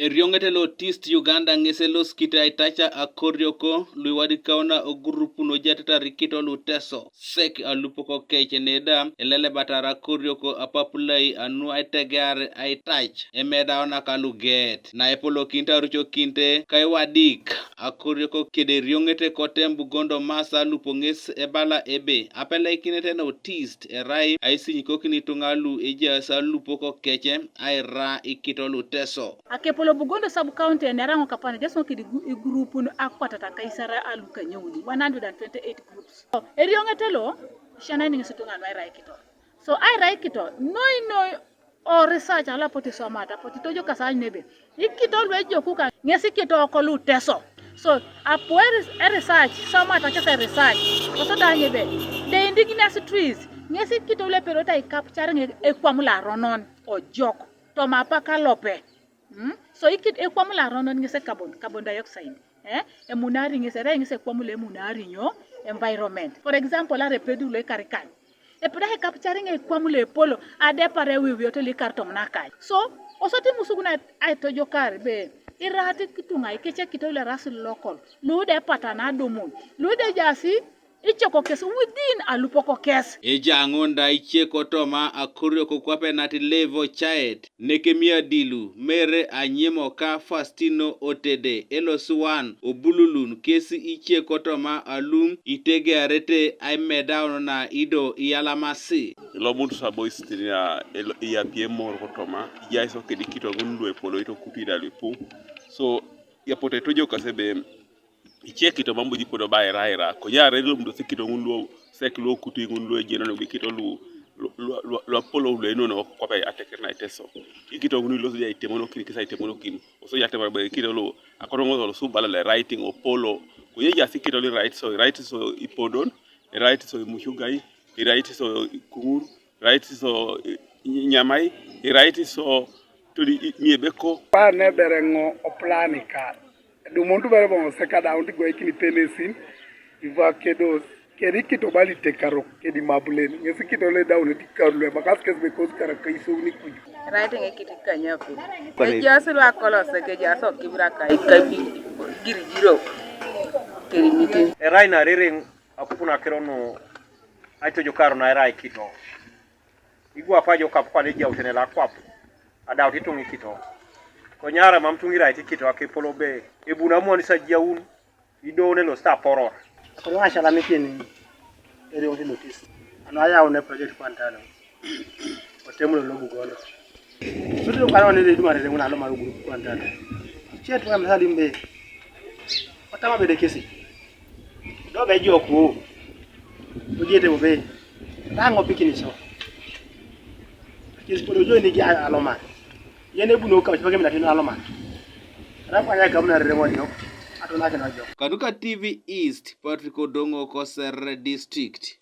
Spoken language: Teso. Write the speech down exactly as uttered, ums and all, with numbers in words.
Erioŋet lo East Uganda ŋes elosikit aitaca akorioko luiwadikauna ogurupun ojatetar ikito lu Teso, sek alupok kec neda elelebatar akorioko apapulai anu aitegear aitac emedauna ka lugeet. Naepolokinit arucokinte kaiwadik akorioko kede erioŋet kotem Bugondo Masa lupo ŋes ebala ebe apeleikinet na East erai aisinyikokin ituŋa lu ejaas alupok kec aira ikito lu Teso. Akepolo Bugondo sub county enera ŋo kapan ejaas ŋo kede igu- igurupun akwatata kaisar alukanyauni, one hundred and twenty-eight groups. So, erioŋet lo, isianai niŋes ituŋa nu aira ikito. So aira ikito, noi noi o research ala poti somata poti tojo kasany nebe ikito lu ejoku ka ŋes ikito kolu Teso. So apu eris- eresearch somata kese research kosodany ebe the indigenous trees ŋes ikito lu epedorete ai capturing ekwam laronon ojok toma apaka lope. Mm? So ikit ekwam laronon ŋes carbon, carbon dioxide. Eh? Emunari ŋes, erai ŋes ekwam lo emunari nyo? Environment. For example, ara epedu lo ikarikany. Epedori ai capturing ekwam lo epolo adepar ewiwiot lo ikar tomon akany. So, osot imusukun ai- aitojokar be iraat ituŋa ikecekito lu eraas local, lu da epatana adumun, lu da ejaasi icokokes within alupokokes. Ejaŋun da ice kotoma akoriok kwape nat level caet, nekemiadilu, mere anyemo ka Fastino otede, elosuan, obululun, kesi ice kotoma alum itegearete aimedaun na ido iyalamasi. Ilomun sabo isitinia iyapie mor kotoma ijaiso kedi kitoŋun luepoloi tokutu idalipu. So yapote tojo kase be ice kito mam boji podo ba ira ira konye are lomdo se kito ŋun luo sek luo kutu ŋun luo ejeno no kito lu luapolo luenono kwape ateker na iteso. Ikito ŋun iloso ja itemonokin kisa itemonokin oso ja temar be kito lu akoto ŋo solo subala le writing opolo konye ja si kito li right so right so ipodon right so imuchugai right so ikuŋur right so nyamai right so todi miebeko. Par ne bere ŋo oplani kar. Dumuntu bere boŋ seka daun ti gweikini penesin iva kedos kedi kito bali tekarok kedi mabulen ŋesi kito le daun ti karule bakas kes be kos kara kaisou ni kuju. Right ŋe kiti kanyapi. Ejosi lwa kolose kejosi okibra kai kabi girigiro kedi mitin. Erai na ririŋ akupun akiro nu aitojo karo na erai kito. Igwapa jo kap kwan ejautene la kwap adaut ituŋ ikito. Konyara mam tuŋ irait ikito akepolo be ebuna mwan isajaun idoone lo sta poror. Akono asalamikin erioŋ ti notis anu ayaun eproject kwan tano otem lo lobugono. Tutu kwana wane le dumare le ŋuna lo maru gurup kwan tano. Chet ŋa msalim be otama bede kesi. Do be joku. Ujete bobe. Tango pikinisho. Kesi podo jo ni gi aloma. Yene buno ka chibage mina tino aloma. Rafa ya kamna rere wonyo. Atona kino jo. Kanuka T V East, Patrick Odongo, Kosere District.